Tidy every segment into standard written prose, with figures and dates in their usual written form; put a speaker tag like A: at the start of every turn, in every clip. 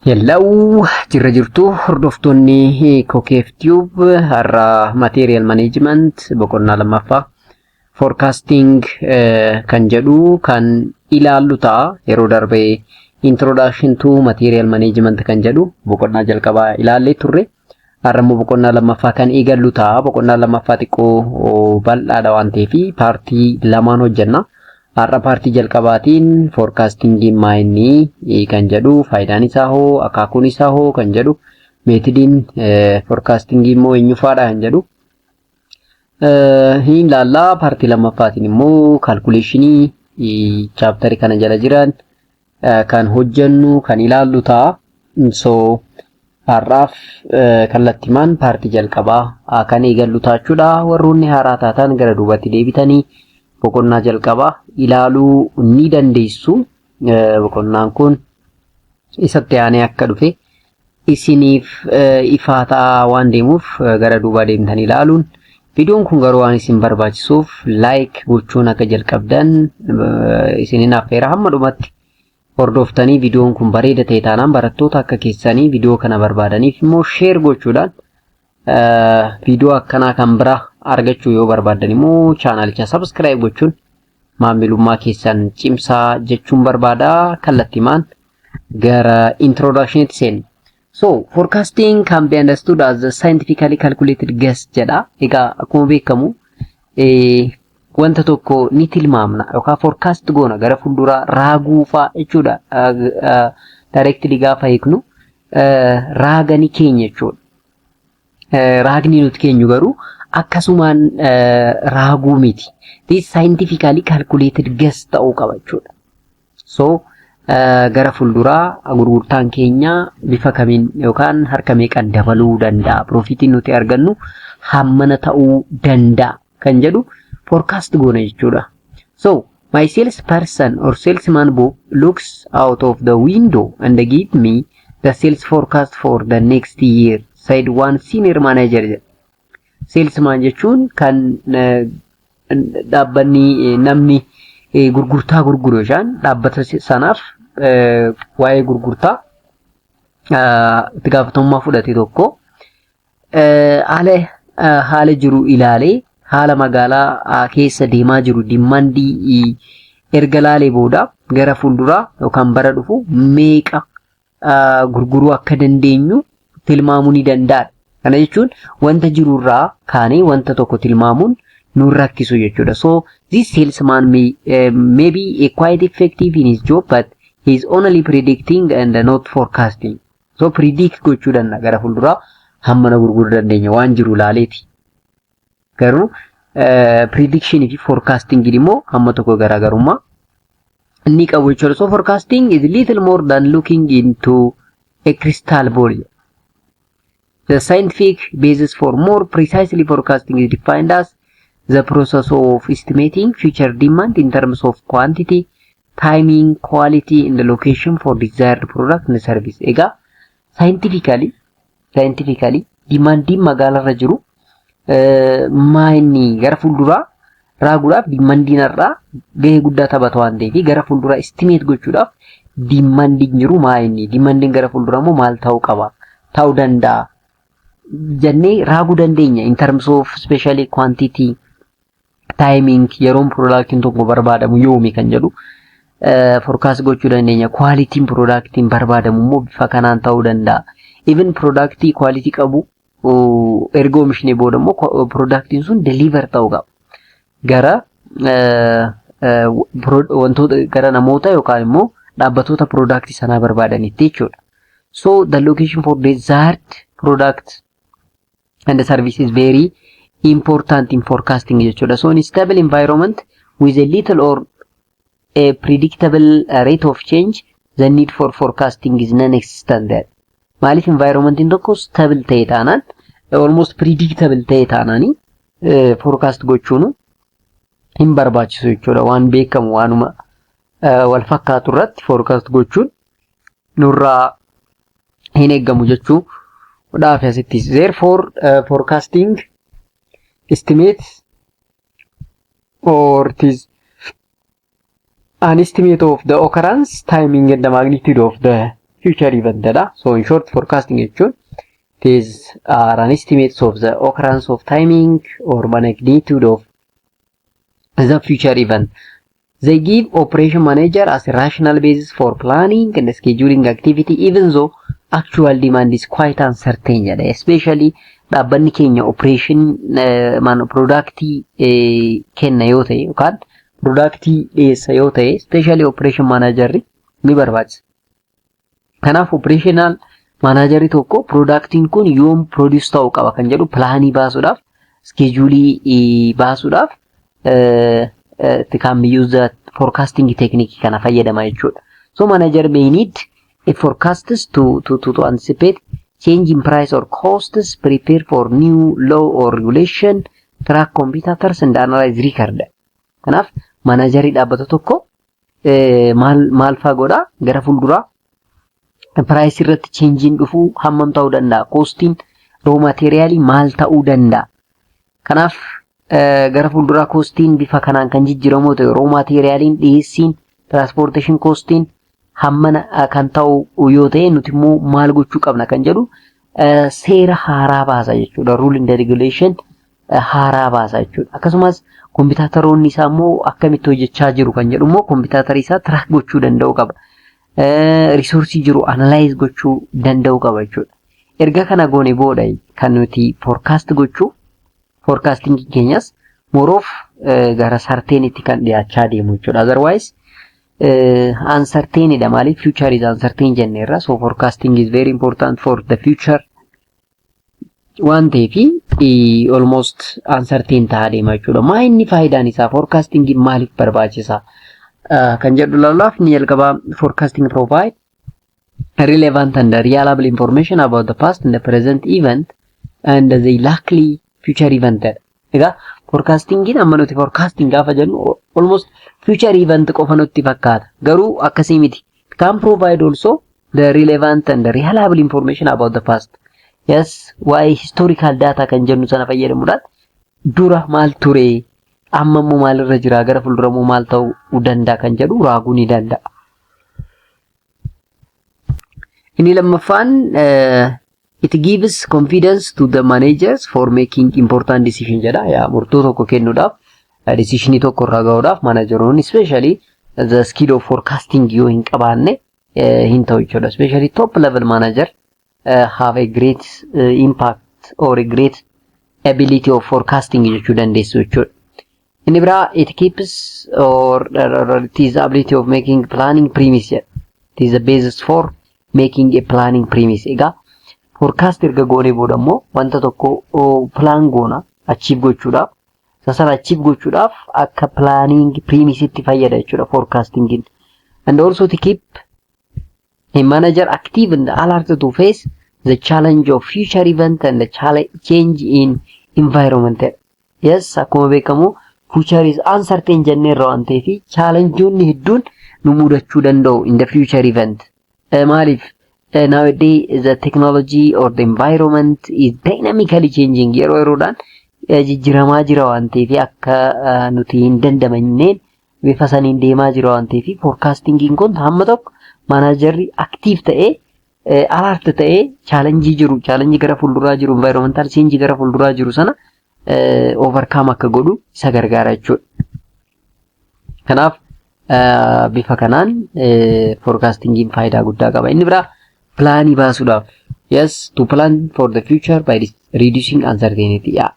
A: Hello, jirra jirtu hordoftoonni Kokeef Tube. Har'a Material Management boqonnaa lammaffaa Forecasting kan jedhu kan ilaallu ta'a. Yeroo darbe Introduction to Material Management kan jedhu boqonnaa jalqabaa ilaallee turre. Har'a immoo boqonnaa lammaffaa kan eegallu ta'a. Boqonnaa lammaffaa xiqqoo bal'aadha waan ta'eef paartii lamaan hojjenna. Har'a paartii jalqabaatiin forecastingiin maa inni kan jedhu, faayidaan isaa hoo, akaakuun isaa hoo kan jedhu, methodiin forecastingii immoo eenyufaadha kan jedhu hin ilaallaa. Paartii lammaffaatiin immoo calculationii chapterii kana jala jiran kan hojjennu kan ilaallu ta'a. So har'aaf kallattimaan paartii jalqabaa kan eegallu taachuudha. Warroonni haaraa taatan gara duubatti deebitanii boqonnaa jalqabaa ilaaluu ni dandeessu. Boqonnaan kun isatti aanee akka dhufe isiniif ifaa ta'aa waan deemuuf gara duubaa deemtanii ilaaluun, viidiyoon kun garuu waan isin barbaachisuuf like gochuun akka jalqabdan isinin affeera. Hamma dhumatti hordoftanii viidiyoon kun bareeda ta'e taanaan barattoota akka keessanii viidiyoo kana barbaadaniif immoo share gochuudhaan, viidiyoo akkanaa kan biraa argachuu yoo barbaaddan immoo channelicha subscribe gochuun maamilummaa keessan cimsaa jechuun barbaada. Kallattimaan gara introductionitti seenna. So, forecasting can be understood as a scientifically calculated guess jedha. Egaa akkuma beekamu wanta tokko ni tilmaamna yookaan forecast goona, gara fuulduraa raaguu fa'aa jechuudha. Directly gaafa hiiknu raaga ni keenya jechuudha. Raagni nuti keenyu garuu akkasumaan raaguu miti. This scientifically calculated guess ta'uu qaba jechuudha. So gara fuulduraa gurgurtaan keenya bifa kamiin yookaan harka meeqaan dabaluu danda'a, profitiin nuti argannu hammana ta'uu danda'a kan jedhu forecast goona jechuudha. So my salesperson or salesman Bob looks out of the window and give me the sales forecast for the next year, said one senior manager. Salesman jechuun kan dhaabbanni namni gurgurtaa gurguru yookaan dhaabbata sanaaf waa'ee gurgurtaa itti gaafatamummaa fudhate tokko haala jiru ilaalee, haala magaalaa keessa deemaa jiru, demandii erga laalee booda gara fuulduraa yookaan bara dhufu meeqa gurguruu akka dandeenyu tilmaamuu ni danda'a. Kana jechuun wanta jirurraa kaanee wanta tokko tilmaamuun nu rakkisu jechuudha. So this salesman may be quite effective in his job, but he is only predicting and not forecasting. So predict gochuu danda'a, gara fuulduraa hammana gurguruu dandeenya waan jiru laaleeti. Garuu prediction fi forecasting immoo hamma tokko garaagarummaa inni qabu jechuudha. So forecasting is little more than looking into a crystal ball. The scientific basis for more precisely forecasting is defined as the process of estimating future demand in terms of quantity, timing, quality and the location for desired product and service. Egaa scientifically demandiin magaalarra jiru maa inni gara fuulduraa raaguudhaaf demandiin har'aa gahee guddaa taphata waan ta'eef, gara fuulduraa estimate gochuudhaaf demandiin jiru maa inni, demandiin gara fuulduraa immoo maal ta'uu qaba, ta'uu danda'a jennee raaguu dandeenya in terms of especially quantity, timing, yeroon productiin tokko barbaadamu yoomi kan jedhu forecast gochuu dandeenya. Qualityn productiin barbaadamu immoo bifa kanaan ta'uu danda'a. Even productii quality qabu erga oomishne booda immoo productiin sun deliver ta'uu qaba. Gara wantoota, gara namoota yookaan immoo dhaabbatoota productii sanaa barbaadanitti jechuudha. So the location for desired product and the service is very important in forecasting jechuudha. So in stable environment with a little or a predictable rate of change, the need for forecasting is non-existent there. Maaliif? Environmentiin tokko stable ta'e taanaan, almost predictable ta'e taanaani, forecast gochuun hin barbaachisu jechuudha. Waan beekamu, waanuma wal fakkaatu irratti forecast gochuun nurraa hin eeggamu jechuu dhaaf asitti. Therefore, forecasting estimates or it is an estimate of the occurrence, timing and the magnitude of the future event dha. So in short, forecasting jechuun it is an estimate of the occurrence of timing or magnitude of the future event. They give operation manager as a rational basis for planning and scheduling activity, even though actual demand is quite uncertain jedha. Especially dhaabbanni keenya operation man productii kenna yoo ta'e yookaan productii dhiyeessa yoo ta'e, especially operation managerri ni barbaachisa. Kanaaf operational managerri tokko productiin kun yoom produce ta'uu qaba kan jedhu planii baasuudhaaf, scheduleii baasuudhaaf it can be used that forecasting technique kana fayyadama jechuudha. So manager may need a forecasts to anticipate change in price or costs, prepare for new law or regulation, track competitors and analyze record. Kanaaf managerii dhaabbata tokko maal maal faa godhaa? Gara fuulduraa price irratti changeiin dhufuu hammam ta'uu danda'a? Costiin raw materialii maal ta'uu danda'a? Kanaaf gara fuulduraa costiin bifa kanaan kan jijjiiramu ta'e, raw materialiin, dhiyeessiin, transportation costiin hammana kan ta'u yoo ta'e, nuti immoo maal gochuu qabna kan jedhu seera haaraa baasa jechuudha. Rule and regulation haaraa baasa jechuudha. Akkasumas competitoroonni isaa immoo akkamitti hojjechaa jiru kan jedhu immoo competitorii isaa track gochuu danda'u qaba. Resourceii jiru analyze gochuu danda'u qaba jechuudha. Erga kana goone booda kan nuti forecast gochuu, forecasting keenyas more of gara certainitti kan dhiyaachaa deemu jechuudha. Otherwise uncertainidha. Maaliif? Future is uncertain jenneerra. So forecasting is very important for the future waan ta'eefi almost uncertain ta'aa deema jechuudha. Maa inni faayidaan isaa? Forecasting maaliif barbaachisa kan jedhu ilaaluudhaaf, inni jalqabaa, forecasting provide relevant and reliable information about the past and the present event and the likely future event. Egaa forecastingiin amma nuti forecasting gaafa jennu almost future event qofa nutti fakkaata. Garuu akkasii miti. It can provide also the relevant and reliable information about the past. Yes, waa'ee historical data kan jennu sana fayyadamuudhaan dura maal ture, amma immoo maalirra jira, gara fuuldura immoo maal ta'uu danda'a kan jedhu raaguu ni danda'a. Inni lammaffaan, it gives confidence to the managers for making important decision jedha. Yaa, murtoo tokko kennuudhaaf, decisionii tokko irraa gahuudhaaf, manageroonni especially the skill of forecasting yoo hin qabaanne hin ta'u jechuudha. Especially top level manager have a great impact or a great ability of forecasting jechuu dandeessu jechuudha. Inni biraa, it keeps or it is ability of making planning premise jedha. It is the basis for making a planning premise. Egaa forecast erga goonee booda immoo wanta tokko plan goona achieve gochuudhaaf. Isa sana achieve gochuudhaaf akka planning premise'itti fayyada jechuudha forecastingin. And also to keep a manager active and alert to face the challenge of future event and the change in environment. Yes, akkuma beekamu future is uncertain jenneerra waan ta'eef challengeonni hedduun nu mudachuu danda'u in the future event. Maaliif? Nowadays the technology or the environment is dynamically changing, yeroo yeroodhaan jijjiiramaa jira waan ta'eef, akka nuti hin dandamanneen bifa saniin deemaa jira waan ta'eef, forecastingiin kun hamma tokko managerri active ta'ee, alert ta'ee, challengeii jiru, challengeii gara fuulduraa jiru, environmental change gara fuulduraa jiru sana overcome akka godhu isa gargaara jechuudha. Kanaaf bifa kanaan forecastingiin faayidaa guddaa qaba. Inni biraa planii baasuudhaaf. Yes, to plan for the future by reducing uncertainty. Yeah.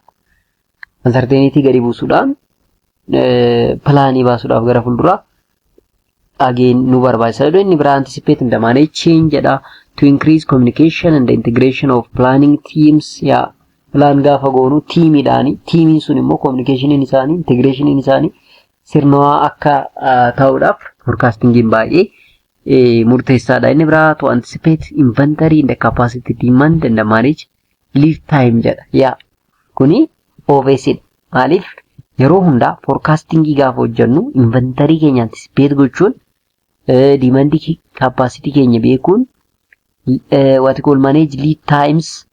A: Uncertainty gadi buusuudhaan planii baasuudhaaf gara fuulduraa again nu barbaachisa. Inni biraa anticipate and manage change jedha. To increase communication and the integration of planning teams. Yeah. Plan gaafa goonu teamiidhaani. Teamiin sun immoo communicationiin isaanii, integrationiin isaanii sirnawaa akka ta'uudhaaf forecastingiin baay'ee murteessaadha. Inni biraa to anticipate inventory and the capacity demand and the manage lead time jedha. Yaa, kuni obviously. Maaliif? Yeroo hundaa forecastingii gaafa hojjennu inventory keenya anticipate gochuun, demandii capacity keenya beekuun, what call manage lead times,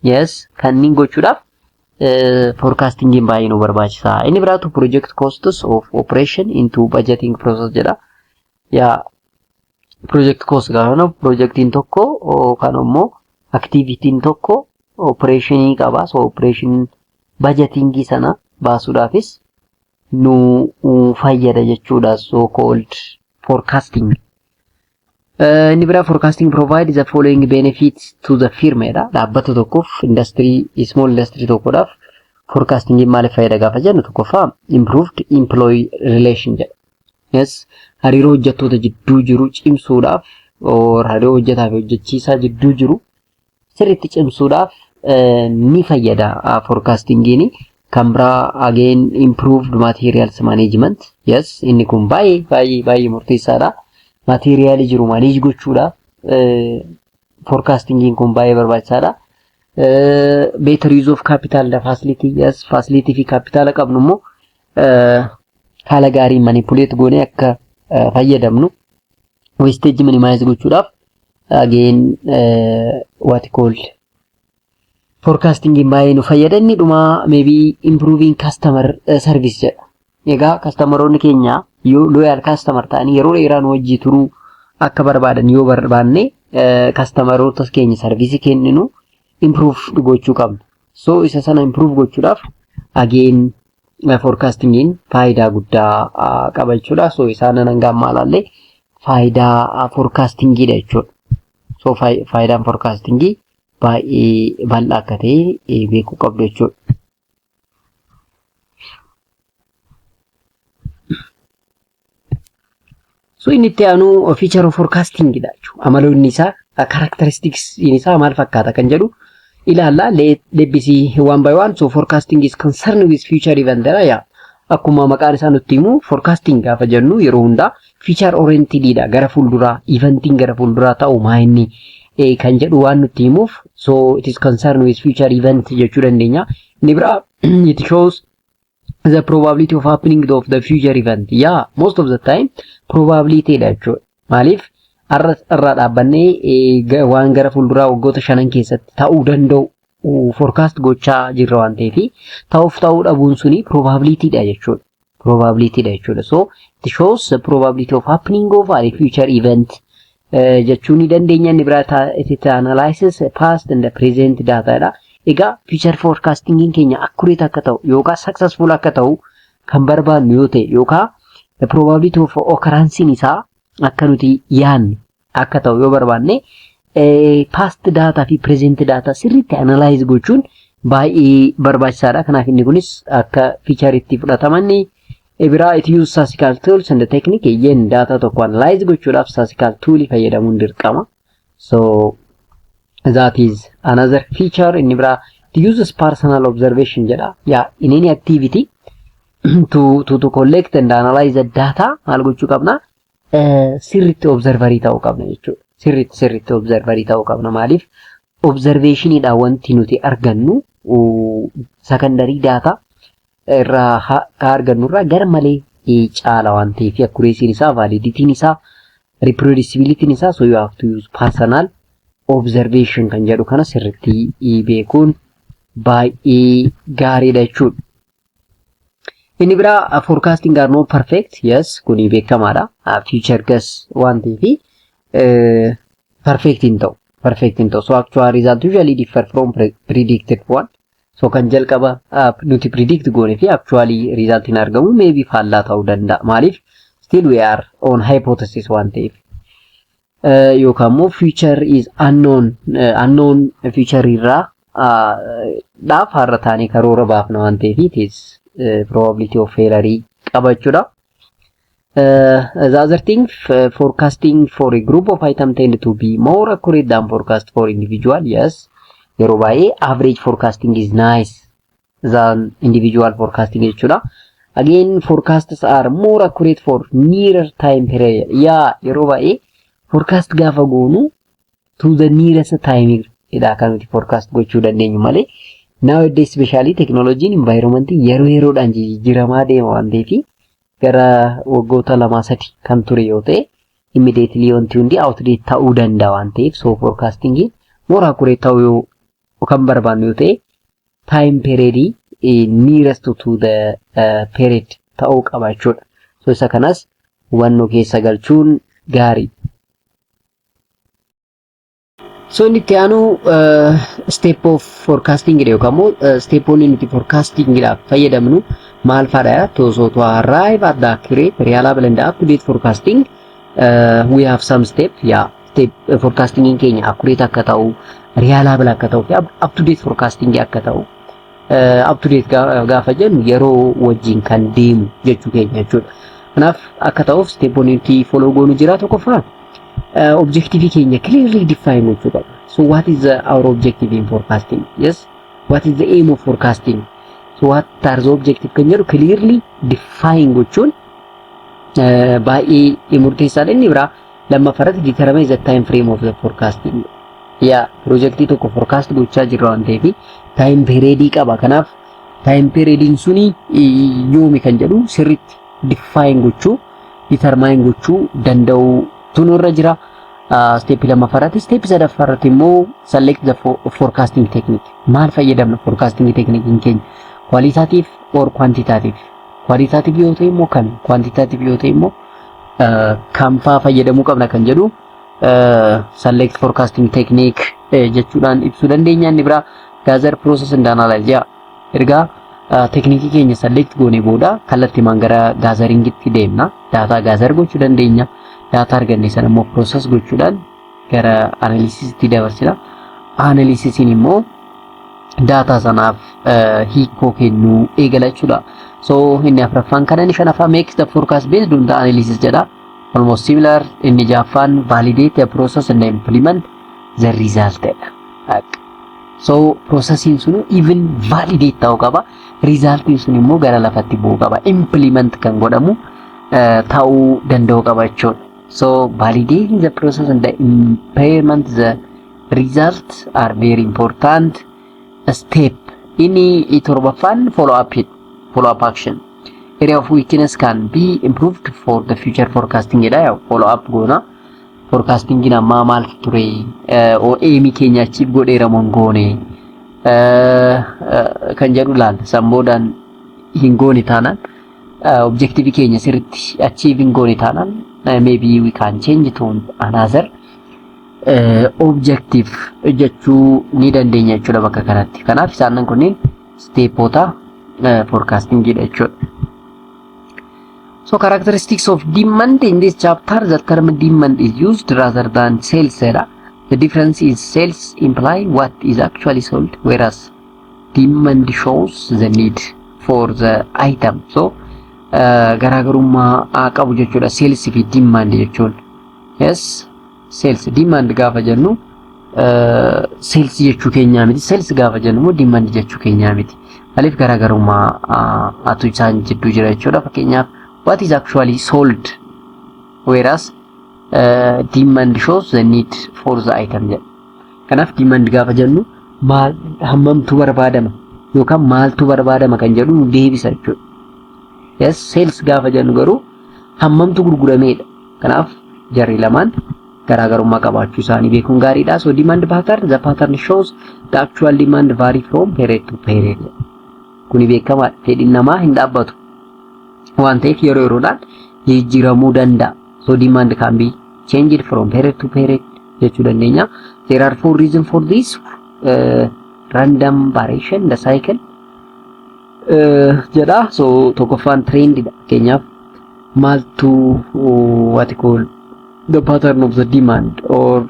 A: yes, kanneen gochuudhaaf forecastingiin baay'ee nu barbaachisa. Inni biraatu project costs of operation into budgeting process jedha. Yaa, Project cost gaafa jennu, projektiin tokko yookaan immoo activityn tokko operationii qaba. So operation budgetingii sana baasuudhaafis nu fayyada jechuudha. So called forecasting. Inni biraa, forecasting provide the following benefits to the firm jedha. Dhaabbata tokkoof, industry, small industry tokkodhaaf forecasting maaliif fayyada gaafa jennu, tokkoffaa, improved employee relation jedha. Yes, hariiroo hojjettoota jidduu jiru cimsuudhaaf or hariiroo hojjetaa fi hojjechiisaa jidduu jiru sirriitti cimsuudhaaf ni fayyada forecastingiin. Kan biraa, again, improved materials management. Yes, inni kun baay'ee baay'ee baay'ee murteessaadha. Materialii jiru manage gochuudhaaf forecastingiin kun baay'ee barbaachisaadha. Better use of capital the facility. Yes, facility fi capital qabnu immoo haala gaariin manipulate goonee akka fayyadamnu, wastage minimize gochuudhaaf again what call forecastingiin baay'ee nu fayyada. Inni dhumaa, maybe improving customer service jedha. Egaa customeroonni keenya yoo loyal customer ta'anii yeroo dheeraa nu wajjii turuu akka barbaadan yoo barbaanne, customeroota keenya serviceii kenninu improve gochuu qabna. So isa sana improve gochuudhaaf again forecastingiin faayidaa guddaa qaba jechuudha. So isaan hanga ammaa ilaalle faayidaa forecastingiidha jechuudha. So faayidaan forecastingii baay'ee bal'aa akka ta'e beekuu qabdu jechuudha. So inni itti aanu feature of forecasting dha jechuudha. Amaloonni isaa, characteristics isaa maal fakkaata kan jedhu ilaalla. Let see one by one. So forecasting is concerned with future event dha yaa. Akkuma maqaan isaa nutti himu, forecasting gaafa jennu yeroo hundaa future oriented dha. Gara fuulduraa, eventiin gara fuulduraa ta'u maa inni kan jedhu waan nutti himuuf, so it is concerned with future event jechuu dandeenya. Inni biraa, it shows the probability of happening of the future event. Yeah, most of the time probability dha jechuudha. Maaliif, har'a irraa dhaabbannee waan gara fuulduraa waggoota 5 keessatti ta'uu danda'u forecast gochaa jirra waan ta'eef, ta'uuf ta'uu dhabuun suni probability dha jechuudha. Probability dha jechuudha. So it shows the probability of happening of a future event jechuu ni dandeenya. Inni biraa, it analyzes past and the present data dha. Egaa future forecasting keenya accurate akka ta'u yookaan successful akka ta'u kan barbaannu yoo ta'e, yookaan the probability of occurrence isaa akka nuti yaadne akka ta'u yoo barbaanne, past data fi present data sirriitti analyze gochuun baay'ee barbaachisaadha. Kanaaf inni kunis akka feature itti fudhataman. Biraa, it use statistical tools and technique. Eeyyeen, data tokko analyze gochuudhaaf statistical tool fayyadamuun dirqama. So that is another feature. Inni biraa, it uses personal observation jedha. Yeah, in any activity to collect and analyze the data maal gochuu qabna? Sirriitti observerii ta'uu qabna jechuudha. Sirriitti sirriitti observerii ta'uu qabna. Maaliif, observationiidhaan wanti nuti argannu secondary data irraa ka argannu irraa gar malee caala waan ta'eef, accuracyn isaa, validityn isaa, reproducibilityn isaa, so you have to use personal observation kan jedhu kana sirriitti beekuun baay'ee gaariidha jechuudha. Inni biraa, forecasting are not perfect. Yes, kuni beekamaadha. Future guess waan ta'eef perfect hin ta'u. Perfect hin ta'u. So actual result usually differ from predicted one. So kan jalqaba nuti predict goone fi actually result hin argamu maybe faallaa ta'uu danda'a. Maaliif, still we are on hypothesis waan ta'eef. Yookaan immoo future is unknown, unknown future irraa dhaaf har'a taanee karoora baafna waan ta'eef, it is probability of failure qaba jechuudha. The other thing, forecasting for a group of item tend to be more accurate than forecast for individual. Yes, yeroo baay'ee average forecasting is nice than individual forecasting jechuudha. Again, forecasts are more accurate for nearer time period. Yeah, yeroo baay'ee forecast gaafa goonu to the nearest time dha kan nuti forecast gochuu dandeenyu malee, nowadays especially technology environment yeroo yeroodhaan jijjiiramaa deema waan ta'eef, gara waggoota 2, 3 kan ture yoo ta'e, immediately wanti hundi outdate ta'uu danda'a waan ta'eef, so forecasting more accurate ta'uu yoo kan barbaannu yoo ta'e, time period nearest to the period ta'uu qaba jechuudha. So isa kanas hubannoo keessa galchuun gaarii. So inni itti aanu step of forecasting dha yookaan immoo stepoonni nuti forecastingidhaaf fayyadamnu maal fa'aadha? So to arrive at the accurate, reliable and up to date forecasting, we have some step. Yeah, step forecasting keenya accurate akka ta'u, reliable akka ta'u fi up to date forecasting akka ta'u, up to date gaafa jennu yeroo wajjin kan deemu jechuu keenya jechuudha. Kanaaf akka ta'uuf stepoonni nuti follow goonu jira. Tokkoffaa, objective keenya clearly define gochuu qabna. So what is our objective in forecasting? Yes, what is the aim of forecasting? So what are the objective kan jedhu clearly define gochuun baay'ee murteessaadha. Inni biraa lammaffaarratti, determine the time frame of the forecasting. Yaa, piroojeektii tokko forecast gochaa jirra waan ta'eef time periodii qaba. Kanaaf time periodiin suni yoomi kan jedhu sirriitti define gochuu, determine gochuu danda'u nurra jira. Stepii lammaffaarratti, stepii sadaffaarratti immoo select the forecasting technique. Maal fayyadamna forecasting technique keenya? Qualitative or quantitative? Qualitative yoo ta'e immoo kami? Quantitative yoo ta'e immoo kam faa fayyadamuu qabna kan jedhu select forecasting technique jechuudhaan ibsuu dandeenya. Inni biraa gather, process and analyze. Yaa, ergaa techniqueii keenya select goone booda kallattiimaan gara gatheringitti deemna. Data gather gochuu dandeenya. Data arganne sana immoo process gochuudhaan gara analysisitti dabarsina. Analysisiin immoo data sanaaf hiikoo kennuu eegala jechuudha. So inni afuraffaan kana, inni shanaffaa make the forecast based on the analysis jedha. Almost similar. Inni ja'affaan validate the process and implement the result jedha. So processiin sun even validate ta'uu qaba. Resultiin sun immoo gara lafatti bu'uu qaba. Implement kan godhamu ta'uu danda'uu qaba jechuudha. So validating the process and the implement the result are very important step. Inni torbaffaan follow up action. Area of weakness can be improved for the future forecasting jedha. Follow up goona. Forecastingin ammaa maal ture? Aimii keenya achiif godheera moo hin goone kan jedhu laalla. San boodaan hin goone taanaan, objective keenya sirriitti achieve hin goone taanaan, maybe we can change to another objective jechuu ni dandeenya jechuudha bakka kanatti. Kanaaf isaan kunneen stepoota forecastingidha jechuudha. So characteristics of demand: in this chapter, the term demand is used rather than sales jedha. The difference is sales imply what is actually sold, whereas demand shows the need for the item. So garaagarummaa qabu jechuudha sales fi demand jechuun. Yes, sales, demand gaafa jennu sales jechuu keenyaa miti. Sales gaafa jennu immoo demand jechuu keenyaa miti. Maaliif garaagarummaa atu isaan jidduu jira jechuudha. Fakkeenyaaf, what is actually sold, whereas demand shows the need for the item jedha. Kanaaf demand gaafa jennu maal, hammamtu barbaadama yookaan maaltu barbaadama kan jedhu nu deebisa jechuudha. Yes, sales gaafa jennu garuu hammamtu gurgurameedha. Kanaaf jarri lamaan garaagarummaa qabaachuu isaanii beekuun gaariidha. So demand pattern: the pattern shows the actual demand vary from period to period. Kuni beekamaadha. Fedhiin namaa hin dhaabbatu waan ta'eef yeroo yeroodhaan jijjiiramuu danda'a. So demand can be changed from period to period jechuu dandeenya. There are four reasons for this random variation, the cycle jedha. So tokkoffaan trendidha. Fakkeenyaaf, maaltu, what you call the pattern of the demand or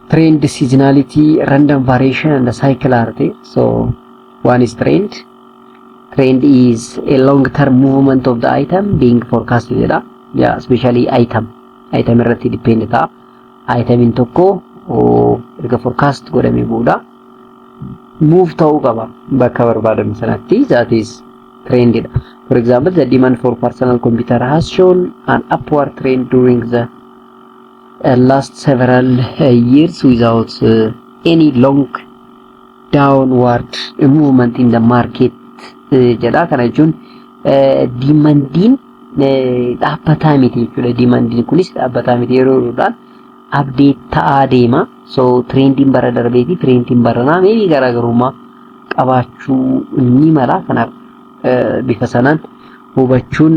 A: trend, seasonality, random variation and the cycle are there. So one is trend. Trend is a long term movement of the item being forecasted jedha. Yeah, especially item irratti depend ta'a. Itemiin tokko erga forecast godhamee booda move ta'uu qaba bakka barbaadame sanatti. That is trend dha. For example, the demand for personal computer has shown an upward trend during the last several years without any long downward movement in the market jedha. Kana jechuun demandiin dhaabbataa miti jechuudha. Demandiin kunis dhaabbataa miti, yeroo yeroodhaan update ta'aa deema. So trendiin bara darbee fi trendiin baranaa maybe garaagarummaa qabaachuu ni mala. Kanaaf bifa sanaan hubachuun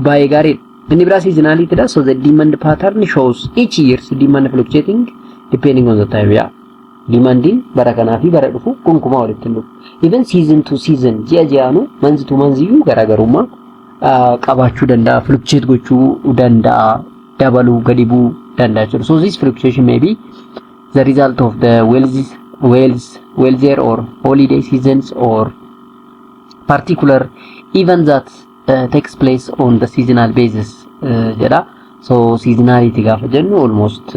A: baay'ee gaariidha. Inni biraa seasonality dha. So the demand pattern shows each year's demand fluctuating Depending on the time, yeah. Demandiin bara kanaa fi bara dhufu gonkumaa walitti hin dhufu. Even season to season, ji'a ji'aanu, month to month iyyuu garaagarummaa qabaachuu danda'a, fluctuate gochuu danda'a, dabaluu gadi bu'uu danda'a jechuudha. So this fluctuation may be the result of the wealthier or holiday seasons or particular event that takes place on the seasonal basis jedha. So seasonality gaafa jennu almost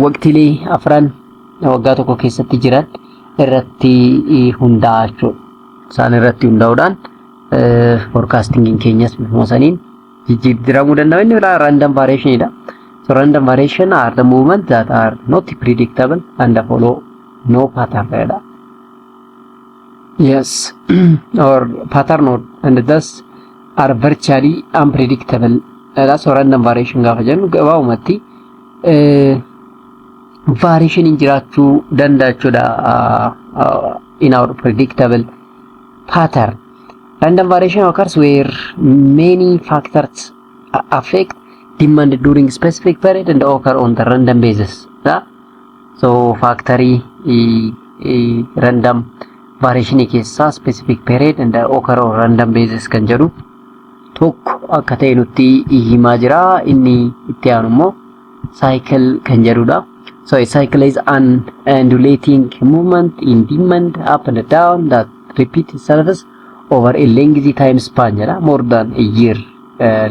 A: waqtiilee afran waggaa tokko keessatti jiran irratti hundaa'a jechuudha. Isaan irratti hundaa'uudhaan forecastingiin keenyas bifuma saniin jijjiiramuu danda'a. Inni biraa random variation dha. So random variation are the movement that are not predictable and follow no pattern jedha. Yes, or pattern or and thus are virtually unpredictable. That's random variation gaafa jennu gabaabumatti variation jiraachuu danda'a jechuudha in our predictable pattern. Random variation occurs where many factors affect demand during specific period and occur on the random basis. Yeah? So factory random variation keessaa specific period and occur on random basis kan jedhu tokko akka ta'e nutti himaa jira. Inni itti aanu immoo cycle kan jedhudha. So a cycle is an undulating movement in demand up and down that repeats itself over a lengthy time span jedha. More than a year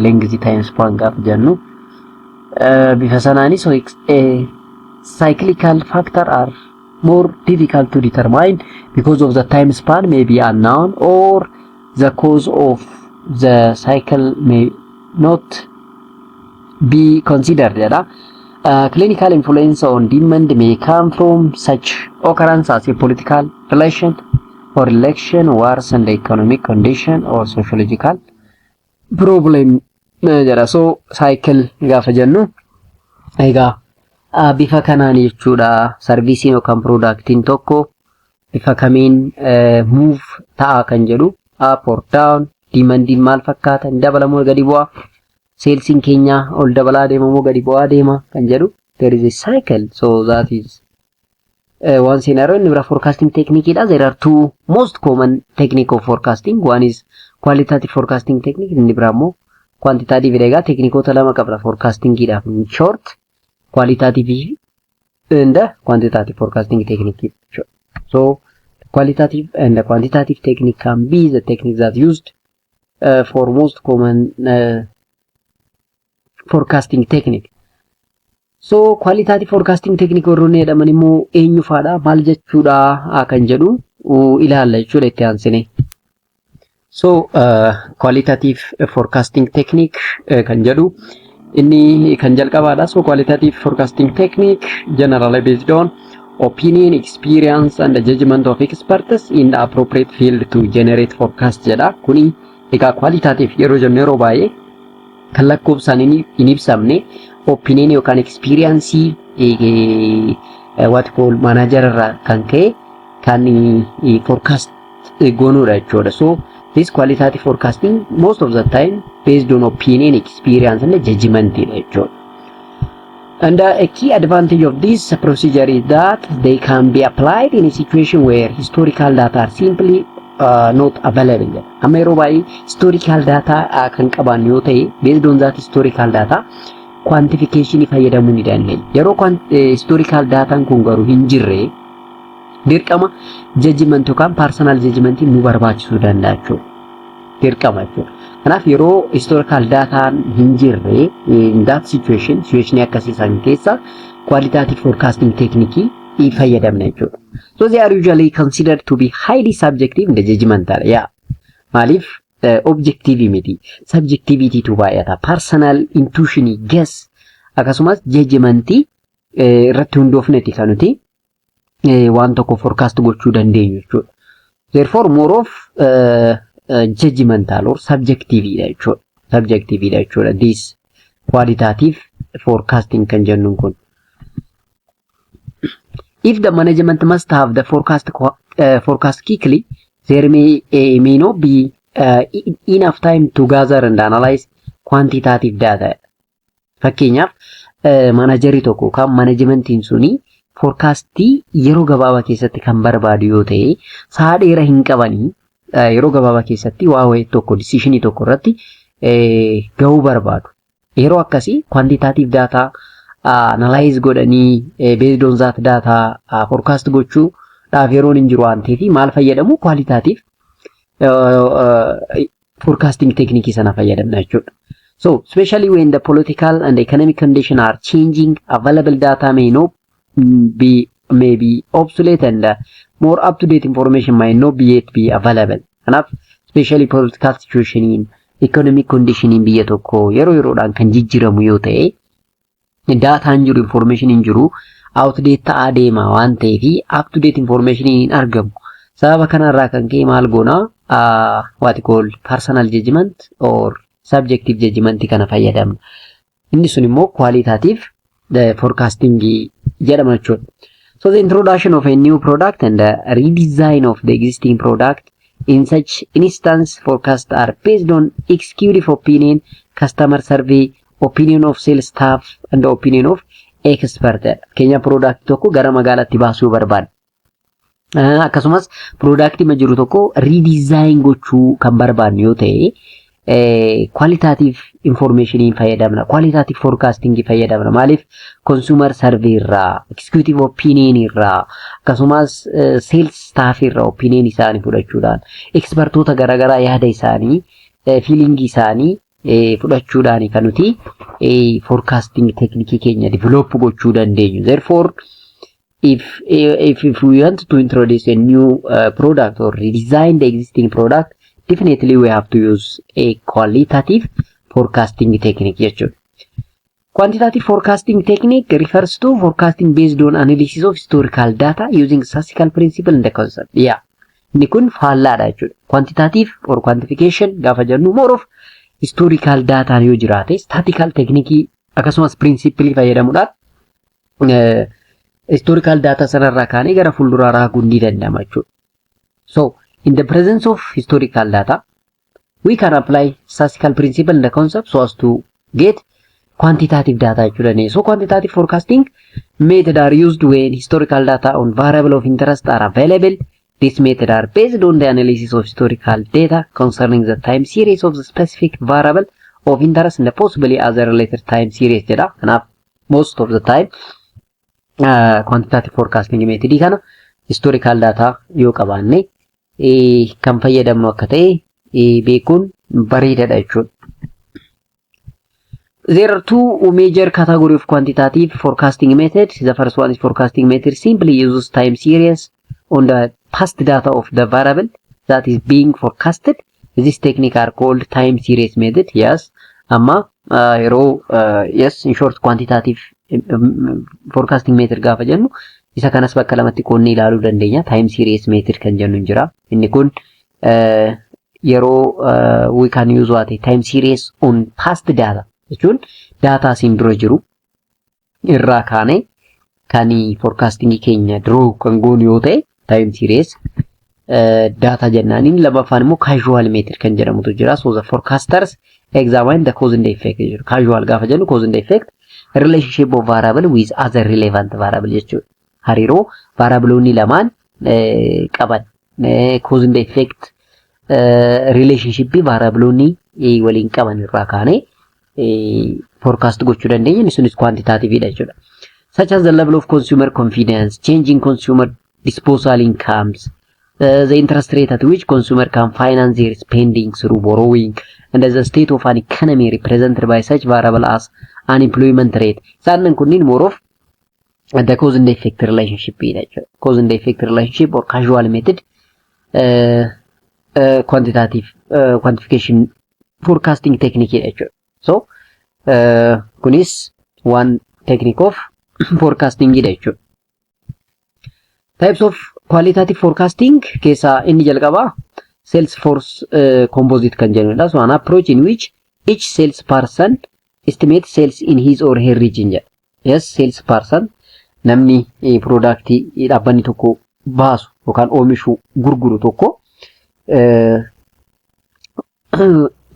A: lengthy time span gaafa jennu bifa sanaani. So a cyclical factor are more difficult to determine because of the time span may be unknown or the cause of the cycle may not be considered jedha. Cyclical influence on demand may come from such occurrence as a political relation or election, wars and economic condition or sociological problem jedha. So cycle gaafa jennu egaa bifa kanaan jechuudha. Serviceiin yookaan productiin tokko bifa kamiin move ta'a kan jedhu, up or down, demandiin maal fakkaata, hin dabalamoo gadi bu'aa, salesiin keenya ol dabalaa deema moo gadi bu'aa deema kan jedhu, there is a cycle. So that is one scenario. Inni biraa forecasting technique dha. There are two most common technique of forecasting. One is qualitative forecasting technique, inni biraa immoo quantitative dha. Egaa teknikoota lama qabna forecastingiidhaaf, in short, qualitative and quantitative forecasting technique. So qualitative and the quantitative technique can be the technique that used for most common forecasting technique. So qualitative forecasting technique warroonni jedhaman immoo eenyu faadha, maal jechuudha kan jedhu ilaalla jechuudha itti aansine. So qualitative forecasting technique kan jedhu inni kan jalqabaadha. So qualitative forecasting technique generally based on opinion, experience and the judgment of experts in the appropriate field to generate forecast jedha. Kuni egaa qualitative yeroo jennu yeroo baay'ee kan lakkoofsaan hin ibsamne, opinion yookaan experience what call manager irraa kan ka'e kan forecast goonuudha jechuudha. So this qualitative forecasting most of the time based on opinion, experience and judgment jechuudha. And a key advantage of this procedure is that they can be applied in a situation where historical data are simply not available. Amma yeroo baay'ee historical data kan qabaannu yoo ta'e, based on that historical data quantification fayyadamuu ni dandeenya. Yeroo historical data kun garuu hin jirre, dirqama judgment yookaan personal judgment nu barbaachisuu danda'a jechuudha. Dirqama jechuudha. Kanaaf yeroo historical dataan hin jirre, in that situation, situation akkasii san keessa qualitative forecasting technique fayyadamna jechuudha. So they are usually considered to be highly subjective and judgmental. Yeah. Maaliif objective miti. Subjectivity tu baay'ata. Personal intuition, guess, akkasumas judgmentii irratti hundoofneti kan nuti waan tokko forecast gochuu dandeenyu jechuudha. Therefore more of judgmental or subjective dha jechuudha. Subjective dha jechuudha. This qualitative forecasting kan jennuun kun. If the management must have the forecast quickly, there may not be enough time to gather and analyze quantitative data. Fakkeenyaaf, Managerii tokko yookaan managementiin suni forecastii yeroo gabaabaa keessatti kan barbaadu yoo ta'e, sa'a dheeraa hin qabanii, yeroo gabaabaa keessatti waa wayii tokko decisionii tokko irratti gahuu barbaadu. Yeroo akkasii quantitative data analyze godhanii based on that data forecast gochuudhaaf yeroon hin jiru waan ta'eef, maal fayyadamu? Qualitative forecasting technique sana fayyadamna jechuudha. So, especially when the political and economic condition are changing, available data may not be may be obsolete and more up-to-date information might not be yet be available. Kanaaf, especially political situation, economic condition biyya tokko yeroo yeroodhaan kan jijjiiramu yoo ta'e, dataan jiru, information hin jiru outdate ta'aa deema waan ta'eef, up to date information hin argamu. Sababa kanarraa kan ka'e maal goona? What call personal judgment or subjective judgment kana fayyadamna. Inni sun immoo qualitative forecasting jedhama jechuudha. So the introduction of a new product and the redesign of the existing product, in such instance forecasts are based on executive opinion, customer survey, opinion of sales staff and opinion of expert. Fakkeenya, product tokko gara magaalaatti baasuu barbaada. Akkasumas product ma jiru tokko redesign gochuu kan barbaadnu yoo ta'e, qualitative information fayyadamna. Qualitative forecasting fayyadamna. Maaliif? Consumer survey irraa, executive opinion irraa, akkasumas sales staff irraa opinion isaanii fudhachuudhaan, expertoota garaagaraa yaada isaanii, feeling isaanii fudhachuudhaan kan nuti forecasting technique keenya develop gochuu dandeenyu. Therefore, if we want to introduce a new product or redesign the existing product, definitely we have to use a qualitative forecasting technique jechuudha. Quantitative forecasting technique refers to forecasting based on analysis of historical data using statistical principle and the concept. Yeah. Inni kun faallaadha jechuudha. Quantitative or quantification gaafa jennu, more of historical data yoo jiraate, statistical technique akkasumas principle fayyadamuudhaan historical data sanarraa kaanee gara fuulduraa raaguun ni danda'ama jechuudha. So, in the presence of historical data, we can apply statistical principle and the concept so as to get quantitative data jechuudha. So, quantitative forecasting method are used when historical data on variable of interest are available. This method are based on the analysis of historical data concerning the time series of the specific variable of interest and possibly other related time series jedha. Kanaaf, most of the time quantitative forecasting method kana historical data yoo qabaanne kan fayyadamnu akka ta'e beekuun bareedaadha jechuudha. There are two major category of quantitative forecasting method. The first one is forecasting method simply uses time series on the past data of the variable that is being forecasted. This technique are called time series method. Yes. Amma yeroo yes, in short, quantitative forecasting method gaafa jennu, isa kanas bakka lamatti qoonnee ilaaluu dandeenya. Time series method kan jennu hin jira. Inni kun yeroo we can use what time series on past data jechuun data asiin dura jiru irraa kaanee kan forecasting keenya draw kan goonu yoo ta'e, time series data jennaan. Inni lammaffaan immoo causal method kan jedhamutu jira. So the forecasters examine the cause and effect jechuudha. Causal gaafa jennu, cause and effect relationship of variable with other relevant variable jechuudha. Hariiroo variableoonni lamaan qaban, cause and effect relationship variableoonni waliin qaban irraa kaanee forecast gochuu dandeenya. Inni sunis quantitative dha jechuudha. Such as the level of consumer confidence, changing consumer disposal incomes, the interest rate at which consumer can finance their spending through borrowing, and the state of an economy represented by such variable as unemployment rate. Isaan kunniin more of the cause and effect relationship dha jechuudha. Cause and effect relationship or causal method quantitative quantification forecasting technique dha jechuudha. So kunis one technique of forecasting dha jechuudha. Types of qualitative forecasting keessaa inni jalqabaa sales force composite kan jennudha. So an approach in which each sales person estimate sales in his or her region jedha. Yes, sales person, namni productii dhaabbanni tokko baasu yookaan oomishu gurguru tokko,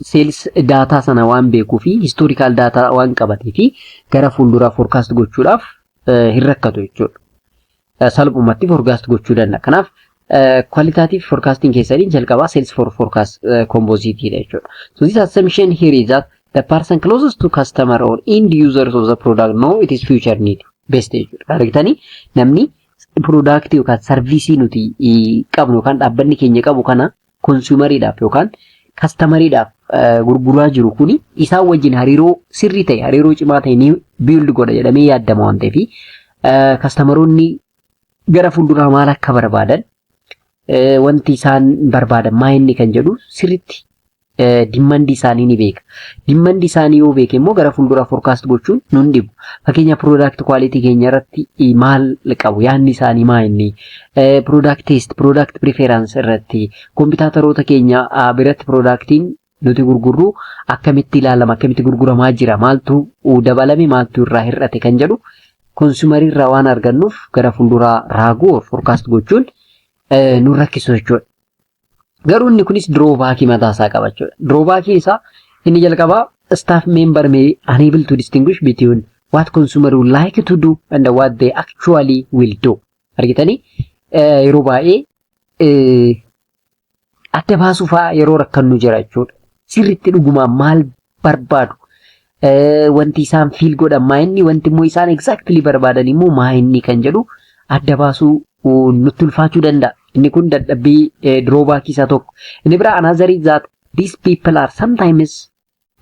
A: Sales data sana waan beekuu fi historical data waan qabatee fi gara fuulduraa forecast gochuudhaaf hin rakkatu jechuudha. Salphumatti forecast gochuu danda'a. Kanaaf qualitative forecasting keessanii jalqabaa sales for forecast composite dha jechuudha. So this assumption here is that the person closest to customer or end users of the product know it is future need best jechuudha. Argitanii, namni product yookaan service nuti qabnu yookaan dhaabbanni keenya qabu kana consumeriidhaaf yookaan customeriidhaaf gurguraa jiru kuni isaan wajjin hariiroo sirrii ta'e, hariiroo cimaa ta'e ni build godha jedhamee yaaddama waan ta'eef, customeroonni gara fuulduraa maal akka barbaadan, wanti isaan barbaadan maa inni kan jedhu sirriitti demandii isaanii ni beeka. Demandii isaanii yoo beeke immoo gara fuulduraa forecast gochuun nun dhibu. Fakkeenya, product quality keenya irratti maal qabu, yaadni isaanii maa inni, product taste, product preference irratti, competitoroota keenya biratti productiin nuti gurgurru akkamitti ilaalama, akkamitti gurguramaa jira, maaltu dabalame, maaltu irraa hir'ate kan jedhu consumerii irraa waan argannuuf gara fuulduraa raaguu, forecast gochuun nu rakkisu jechuudha. Garuu inni kunis drawbackii mataa isaa qaba jechuudha. Drawbackiin isaa inni jalqabaa, staff member may unable to distinguish between what consumer would like to do and what they actually will do. Argitanii, yeroo baay'ee adda baasuu fa'aa yeroo rakkannu jira jechuudha. Sirriitti dhugumaan maal barbaadu, wanti isaan feel godhan maa inni, wanti immoo isaan exactly barbaadan immoo maa inni kan jedhu adda baasuu nutti ulfaachuu danda'a. Inni kun dadhabbii, drawbackii isaa tokko. Inni biraa, another is that these people are sometimes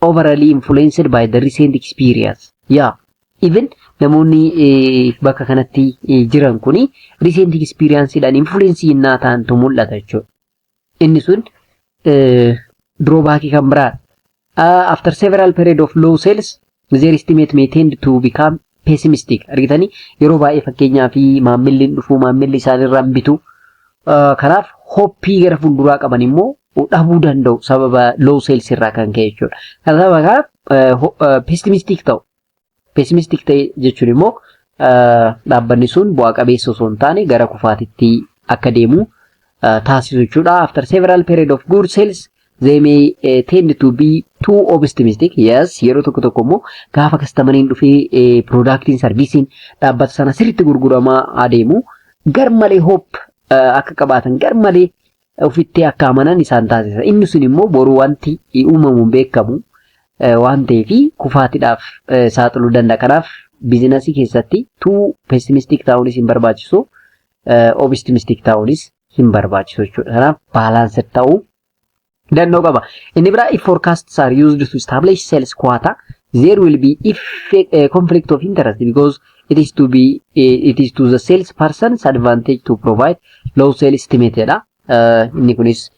A: overly influenced by the recent experience. Yeah. Even namoonni bakka kanatti jiran kuni recent experienceedhaan influence innaa ta'antu mul'ata jechuudha. Inni sun drawbackii kan biraadha. After several period of low sales, their estimate may tend to become pessimistic. Argitanii, yeroo baay'ee fakkeenyaa fi maammilli hin dhufu, maammilli isaanirraa hin bitu. Kanaaf hopeii gara fuulduraa qaban immoo dhabuu danda'u sababa low sales irraa kan ka'e jechuudha. Kanaaf pessimistic ta'u. Pessimistic ta'e jechuun immoo dhaabbanni sun bu'aa qabeessa osoo hin taane gara kufaatitti akka deemu taasisu jechuudha. After several period of good sales, they may tend to be too optimistic. Yes, yeroo tokko tokko immoo gaafa customeriin dhufee productiin, serviceiin dhaabbata sana sirriitti gurguramaa adeemu, gar malee hope akka qabaatan, gar malee ofitti akka amanan isaan taasisa. Inni sun immoo boru wanti uumamuun beekamu waan ta'eef kufaatiidhaaf saaxiluu danda'a. Kanaaf businessii keessatti too pessimistic ta'uunis hin barbaachisu, optimistic ta'uunis hin barbaachisu jechuudha. Kanaaf balance ta'uu danda'u qaba. Inni biraa, if forecasts are used to establish sales quota, there will be if conflict of interest because it is to the sales person's advantage to provide low sales estimate dha. Inni kunis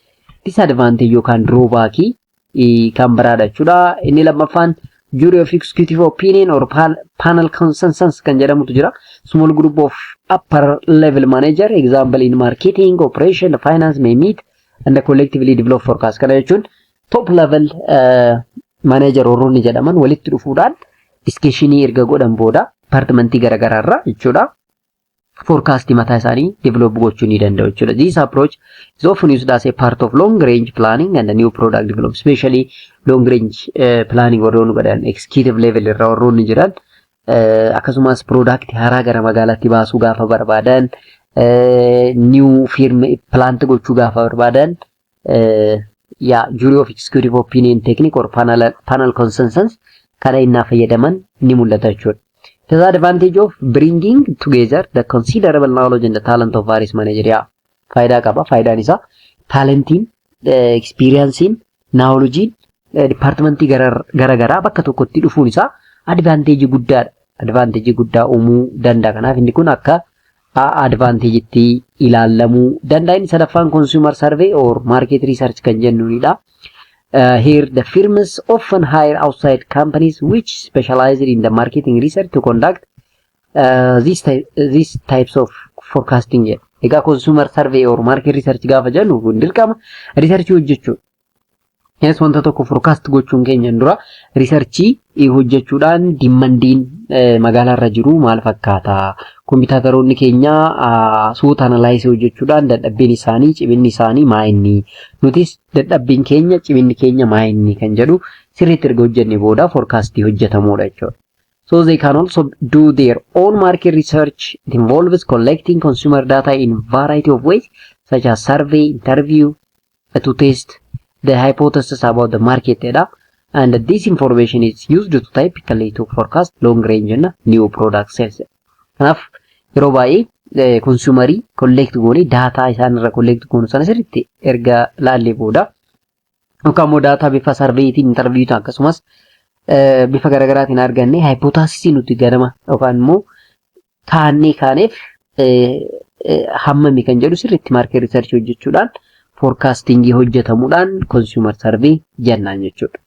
A: disadvantage yookaan drawbackii kan biraadha jechuudha. Inni lammaffaan jury of executive opinion or panel consensus kan jedhamutu jira. Small group of upper level manager, example in marketing, operation, finance, may meet and collectively develop forecast. Kana jechuun top level manager warroonni jedhaman walitti dhufuudhaan discussionii erga godhan booda departmentii garaagaraa irraa jechuudha, forecast mataa isaanii develop gochuu ni danda'u jechuudha. This approach is often used as a part of long range planning and a new product development, especially long range planning warroonni godhan, executive level irra warroonni jiran, akkasumas product haaraa gara magaalaatti baasuu gaafa barbaadan, new firm plant gochuu gaafa barbaadan, yaa jury of executive opinion technique or panel consensus kana innaa fayyadaman ni mul'ata jechuudha. The advantage of bringing together the considerable knowledge and the talent of various manager, yaa, faayidaa qaba. Faayidaan isaa talentiin, experienceiin, knowledgeiin departmentii gara garaa bakka tokkotti dhufuun isaa advantageii guddaadha. Advantageii guddaa uumuu danda'a. Kanaaf inni kun akka advantageitti ilaalamuu danda'a. Inni sadaffaan consumer survey or market research kan jennuunidha. Here the firms often hire outside companies which specialize in the marketing research to conduct these types of forecasting jedha. Egaa consumer survey or market research gaafa jennu kun dirqama research hojjechuudha. Yes, wanta tokko forecast gochuun keenya dura researchii hojjechuudhaan demandiin magaalaarra jiru maal fakkaata? Competitoroonni keenya SWOT analysisii hojjechuudhaan dadhabbiin isaanii, ciminni isaanii maa inni? Nutis dadhabbiin keenya, ciminni keenya maa inni kan jedhu sirriitti erga hojjenne booda forecastii hojjetamudha jechuudha. So they can also do their own market research. It involves collecting consumer data in variety of ways such as survey, interview, to test the hypothesis about the market data. And this information is used to typically to forecast long range and new product sales. Kanaaf yeroo baay'ee consumerii collect goonee data isaan irra collect goonu sana sirriitti erga laallee booda yookaan immoo data bifa surveytiin, interviewtiin, akkasumas bifa garaagaraatiin arganne hypothesisii nuti ganama yookaan immoo kaannee kaaneef hammami kan jedhu sirriitti market research hojjechuudhaan forecastingii hojjetamuudhaan consumer survey jennaan jechuudha.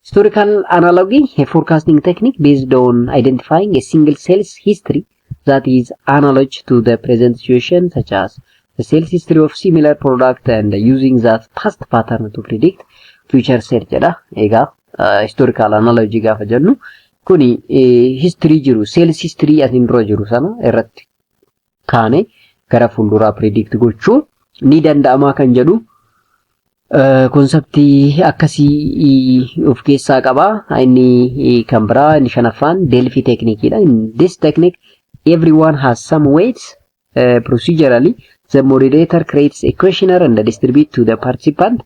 A: Historical analogy, a forecasting technique based on identifying a single sales history that is analog to the present situation, such as the sales history of similar product, and using that past pattern to predict future sales jedha. Egaa historical analogy gaafa jennu kuni history jiru, sales history asiin dura jiru sana irratti kaane gara fuulduraa predict gochuu ni danda'ama kan jedhu conceptii akkasii of keessaa qaba. Inni kan biraa, inni shanaffaan, Delphi techniqueidha. In this technique, everyone has some weights. Procedurally, the moderator creates a questionnaire and distribute to the participant.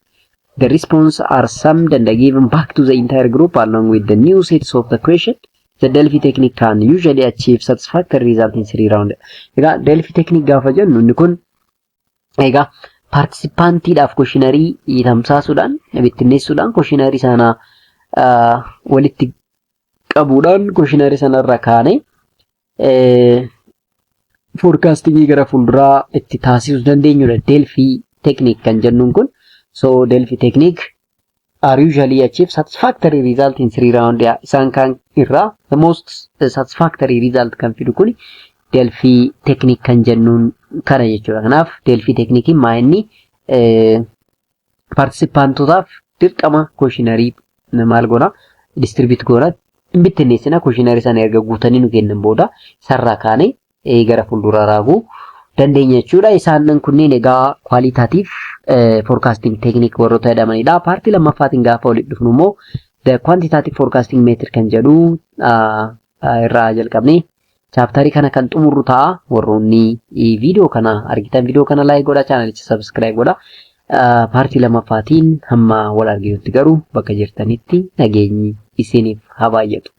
A: The response are summed and given back to the entire group along with the new sets of the question. The Delphi technique can usually achieve satisfactory result in three round. Egaa Delphi technique gaafa jennu inni kun egaa participantiidhaaf questionnairii tamsaasuudhaan, bittinneessuudhaan, questionnairii sana walitti qabuudhaan, questionnairii sanarra kaanee forecastingii gara fuulduraa itti taasisuu dandeenyudha. Delphi technique kan jennuun kun. So Delphi technique are usually achieve satisfactory result in three round. Isaan kan irraa the most satisfactory result kan fidu kun Delphi technique kan jennuun kana jechuudha. Kanaaf Delphi techniquein maa inni participantotaaf dirqama questionnairii maal goona, distribute goona, bittinneessina. Questionnaire sana erga guutanii nu kennan booda sarraa kaanee gara fuulduraa raaguu dandeenya jechuudha. Isaan kunneen egaa qualitative forecasting technique warroota jedhamanidha. Partii lammaffaatiin gaafa walitti dhufnu immoo the quantitative forecasting method kan jedhu irraa jalqabnee chapterii kana kan xumurru ta'a. Warroonni viidiyoo kana argitan viidiyoo kana like godhaa, channelicha subscribe godhaa. Partii lammaffaatiin hamma wal arginutti garuu bakka jirtanitti nageenyi isiniif haa baay'atu.